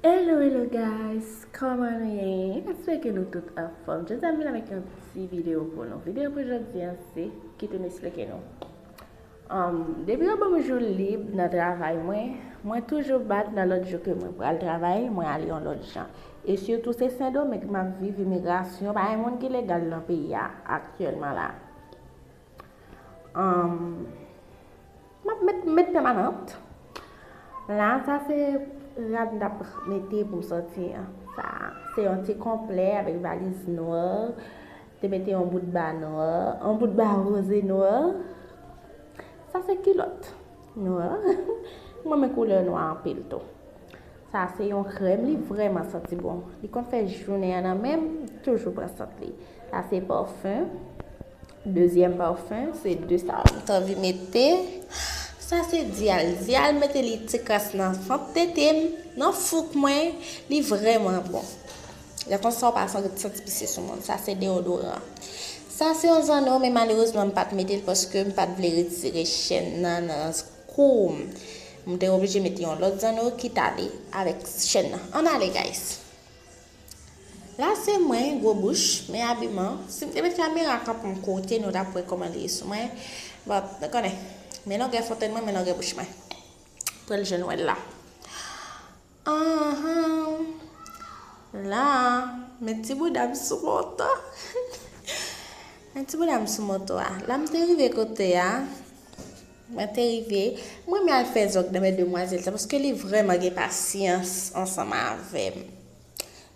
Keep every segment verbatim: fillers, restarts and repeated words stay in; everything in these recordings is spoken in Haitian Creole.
Hello, hello guys, kòman nou ye? Espere ke nou tout anfòm. Jodi a m vin avèk yon ti videyo pou nou. Videyo pou jodi a se, kite m esplike nou. Um, depi yo ban m jou lib nan travay mwen, mwen toujou bat nan lòt jou ke mwen pral travay, mwen ale yon lòt jan. E sitou se Sendomeng m ap viv, imigrasyon, pa gen moun ki legal nan peyi a aktyèlman la. Um, m ap met, met pèmanant. La, sa se rad m t ap mete pou m sòti an. Sa se yon ti konplè avèk valiz nwa. Te mete yon bout ba nwa, yon bout ba woze nwa. Sa se kilòt nwa. Mwen renmen koulè nwa anpil tou. Sa se yon krèm, li vrèman santi bon. Li konn fè jounen an nan men m, toujou pran sant li. Sa se pafen. Dezyèm pafen, se de sa m t anvi mete. Sa se dyal. Dyal mete li ti kras nan vant tete m, nan fouk mwen. Li vrèman bon. Lè konsa w pa santi, santi pise sou moun. Sa se deodoran. Sa se yon zanno, men malerezman m pa t mete l paske m pa t vle retire chèn nan nan kou m. M te oblije mete yon lòt zanno ki t ale avèk chèn nan. Ann ale, guys. La se mwen, gwo bouch, men abiman. Si m te met kamera kanpe yon kote, nou t ap wè kòman li ye sou mwen. But, nou konnen, men longè fontèn mwen, men longè bouch mwen. Pral jwenn wè l la. Anhan. La, men ti bouda m sou moto. Men ti bouda m sou moto a. La m te rive kote a. Mwen te rive. Mwen renmen al fè zòg nan men demwazèl sa, paske li vrèman gen pasyans ansanm avè m.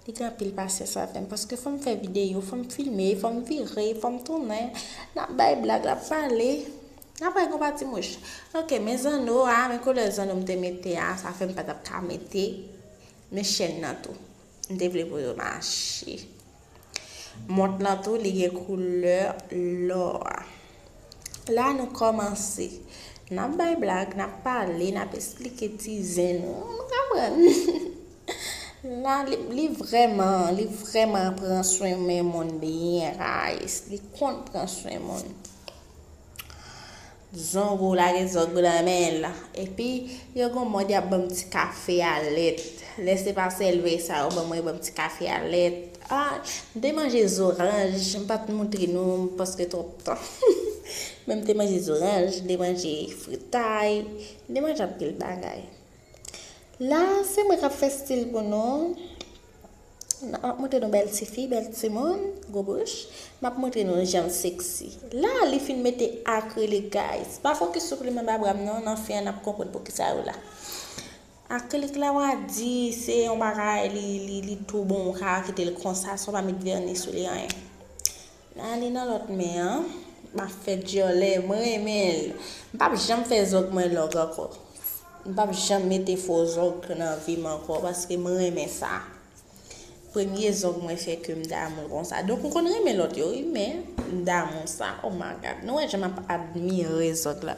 Li gen anpil pasyans avè m, paske fò m fè videyo, fò m filme, fò m vire, fò m tounen. N ap bay blag, n ap pale. N ap bay gon pati mouch. Ok, men zanno a, men koulè zanno m te mete a, sa fè m pa t ap ka mete men chèn nan tou. M te vle pou yo mache. Mont lan tou, li gen koulè lò a. La, nou kòmanse. N ap bay blag, n ap pale, n ap esplike ti zen nou. Nou konprann? La, li, li vrèman, li vrèman pran swen men moun byen, guys. Li konn pran swen moun. Zongo lage zòg nan men l. Epi, yo gon mòd y ap ban m ti kafe a lèt. Lè se pa sèlve sa, yo ban mwen, ban m ti kafe a lèt. Ah, m te manje zoranj, m pa t moutre nou, paske twòp tan. Men m te manje zoranj, m te manje fritay, m te manje anpil bagay. La, se mwen k ap fè stil pou nou. M ap montre nou bèl tifi, bèl timoun, gwo bouch. M ap montre nou jan l seksi. La, li fin mete akrilik, guys. Pa fokis sou plimen ba bra m non, nan fen an n ap konprann poukisa yo la. Akrilik la, w a di, se yon bagay, li, li, li tou bon, w ka kite l konsa, san w pa met vèni sou li, anyen. Nan li nan lòt men an, m ap fè dyòlè, mwen renmen l. M p ap janm fè zòg mwen long ankò. M p ap janm mete fo zòg nan vi m ankò, paske mwen renmen sa. Premye zòg mwen fè ke m damou l konsa. Donk, m konn renmen lòt yo, wi, men m damou sa. Oh my God. Nou wè jan m ap admire zòg la.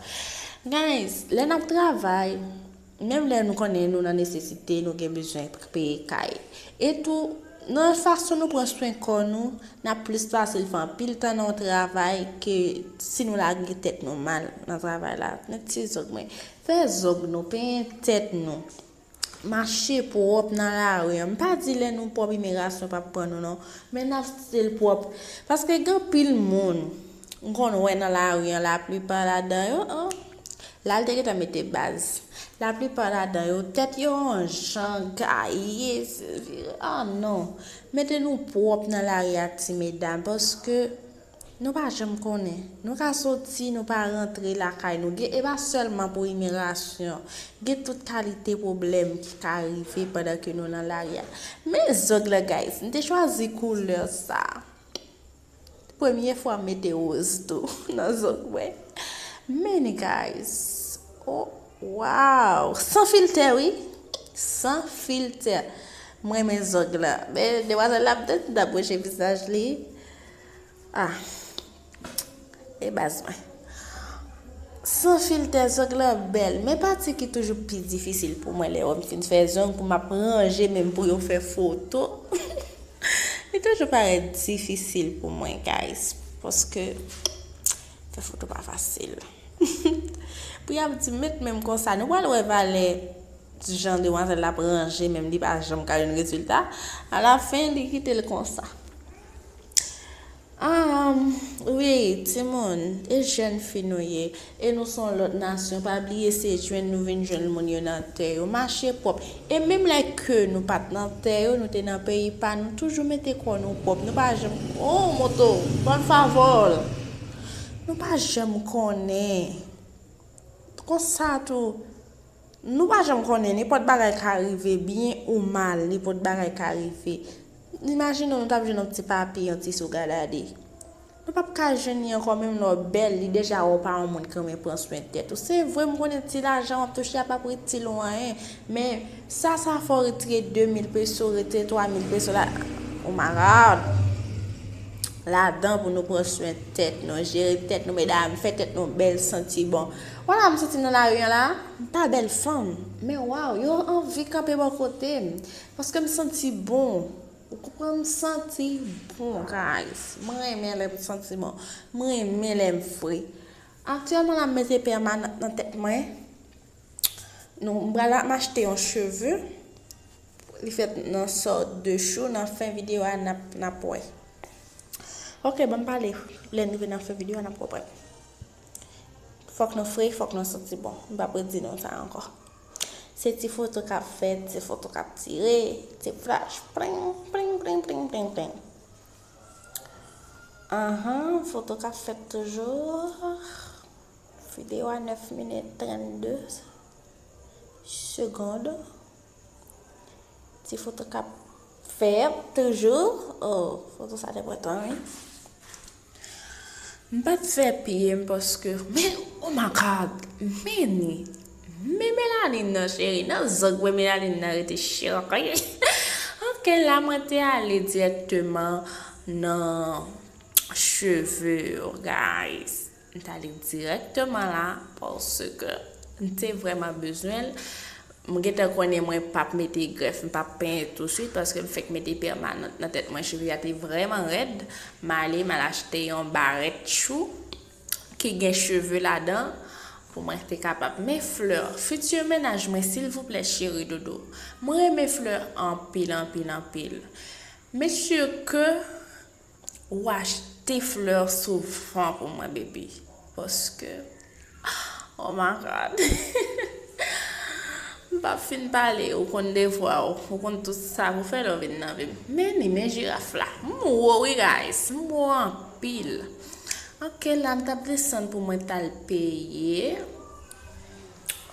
Guys, lè n ap travay, menm lè nou konnen nou nan nesesite, nou gen bezwen peye kay. E tou, nan fason nou pran swen kò nou, n ap plis fasil fè anpil tan nan yon travay ke si nou lage tèt nou mal nan travay la. Men ti zòg mwen, fè zòg nou, penyen tèt nou. Mache pwòp nan lari an. M pa di lè nou pwòp imigrasyon p ap pran nou non. Men n ap still pwòp. Paske gen anpil moun m konn wè nan lari an, laplipa ladan yo, oh, la l te gentan mete baz. Laplipa ladan yo, tèt yo yon jan, gaye, se vire. Ah non. Mete nou pwòp nan lari a, ti medam, paske nou pa janm konnen. Nou ka soti, nou pa rantre lakay nou. Gen, e pa sèlman pou imigrasyon. Gen tout kalite pwoblèm ki ka rive pandan ke nou nan lari a. Men zòg la, guys, m te chwazi koulè sa. Premye fwa m mete woz tou nan zòg mwen. Men guys, oh, wow! San filtè, wi. San filtè. Mwen renmen zòg la. Men demwazèl la, m te t apwoche vizaj li. Ah. E baz mwen. San filtè, zòg la bèl. Men pati ki toujou pi difisil pou mwen lè yo m fin fè zong, pou m ap ranje menm pou yo fè foto. Li toujou parèt difisil pou mwen, guys. Paske fè foto pa fasil. Pou y ap di, met menm konsa, nou pral wè valè jan demwazèl la ap ranje, menm li pa janm ka jwenn rezilta. Alafen, li kite l konsa. Um, wi, timoun, e jèn fi nou ye, e nou se yon lòt nasyon, pa bliye se jwenn nou vin jwenn moun yo nan tè yo, mache pwòp. E menm lè ke nou pa t nan tè yo, nou te nan peyi pa nou, toujou mete kò nou pwòp, nou pa janm, oh, moto, por favor, nou pa janm konnen. Konsa tou, nou pa janm konnen, nenpòt bagay ka rive, byen ou mal, nenpòt bagay ka rive. Imajine w, nou t ap jwenn yon ti papi, yon ti sugar daddy. Nou p ap ka jwenn li ankò, menm lè w bèl, li deja wè w pa yon moun ki renmen pran swen tèt ou. Se vre, m konnen ti lajan w ap touche a p ap itil ou anyen, men sa, sa fè w retire de mil peso, retire twa mil peso la, oh my God, ladan pou nou pran swen tèt nou, jere tèt nou, medam, fè tèt nou bèl, santi bon. Wala, m soti nan lari an la, m pa bèl fanm, men waw, yo anvi kanpe bò kote m, paske m santi bon. Ou konprann? M santi bon, guys. Mwen renmen lè m santi bon. Mwen renmen lè m fre. Aktyèlman la, m mete pèmanant nan tèt mwen. Nou, m pral m achte yon cheve. Li fèt nan sòt de chou. Nan fen videyo a, n ap, n ap wè. Ok, ban m pale. Lè n rive nan fen videyo a, n ap konprann. Fòk nou fre, fòk nou santi bon. M p ap redi nou sa ankò. Se ti foto k ap fèt, ti foto k ap tire, ti flash, pling, pling, pling, pling, pling, pling. Anhan, foto k ap fèt toujou. Videyo a nèf minit trannde segonn. Ti foto k ap fèt toujou. Oh, foto sa te pran tan, wi. M pa t fè pye m paske, men, oh my God, men ni, men melanin nan, cheri, nan zòk mwen melanin nan rete cheri. Ok, la, mwen te ale dirèkteman nan cheve, guys. M t ale dirèkteman la, paske m te vrèman bezwen l. M gentan konnen mwen p ap mete grèf, m p ap penyen touswit, paske m fèk mete pèmanant nan tèt mwen. Cheve a te vrèman rèd. M ale, m al achte yon barèt chou ki gen cheve ladan pou mwen te kapab. Men flè, fiti mennaj mwen, silvouplè, cheri dodo. Mwen renmen flè anpil, anpil, anpil. Mesye, ke ou achte flè souvan pou mwen, baby. Paske, oh my God. M p ap fin pale, ou konn devwa w, ou konn tout sa pou fè lè w vin nan vi m. Men ni, men jiraf la. M wo, wi, guys. M wo anpil. Ok, la, m t ap desann pou mwen t al peye.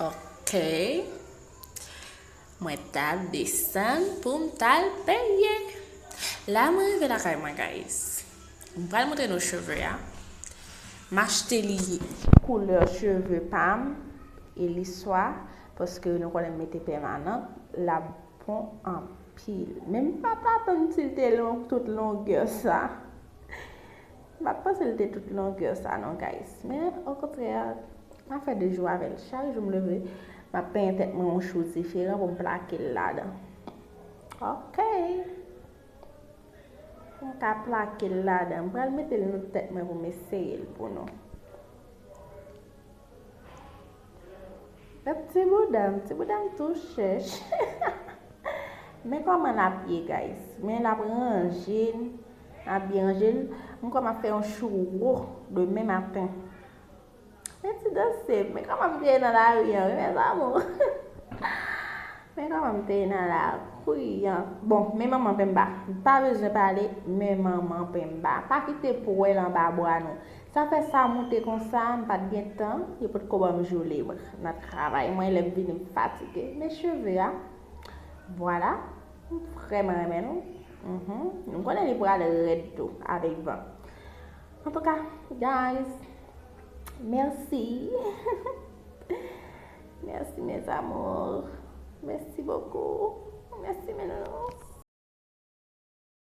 Ok. Mwen t ap desann pou m t al peye. La, mwen rive lakay mwen, guys. M pral montre nou cheve a. M achte li koulè cheve pa m, e li swa, paske nou konnen m mete pèmanant, l ap bon anpil. Men m pa t atann si l te long, tout longè sa. M pa t panse l te tout longè sa non, guys. Men, okontrè, m ap fè de jou avè l. Chak jou m leve, m ap penyen tèt mwen yon chou diferan pou m plake l ladan. Ok. Pou m ka plake l ladan. M pral mete l nan tèt mwen pou m eseye l pou nou. Gad ti bouda m, ti bouda m tou chèch. Men kòman l ap ye, guys. Men l ap ranje, l ap byen ranje. M kwè m ap fè yon chou wo demen maten. Men ti danse, men kòman m te ye nan lari an, wi, mes amours. Men kòman m te ye nan lari an. Bon, men manman Pemba. M pa bezwen pale, men manman Pemba. Pa kite pwèl anba bra nou. Sa fè sa moute konsa, m pa t gen tan, yo potko ban m jou lib nan travay mwen, lè m vini m fatige. Men cheve a, vwala, m vrèman renmen l. Mhm. M konnen li pral rèd tou, avèk van. Antouka, guys, mèsi. Mèsi, mes amours. Mèsi bokou. Mèsi, mes nounous.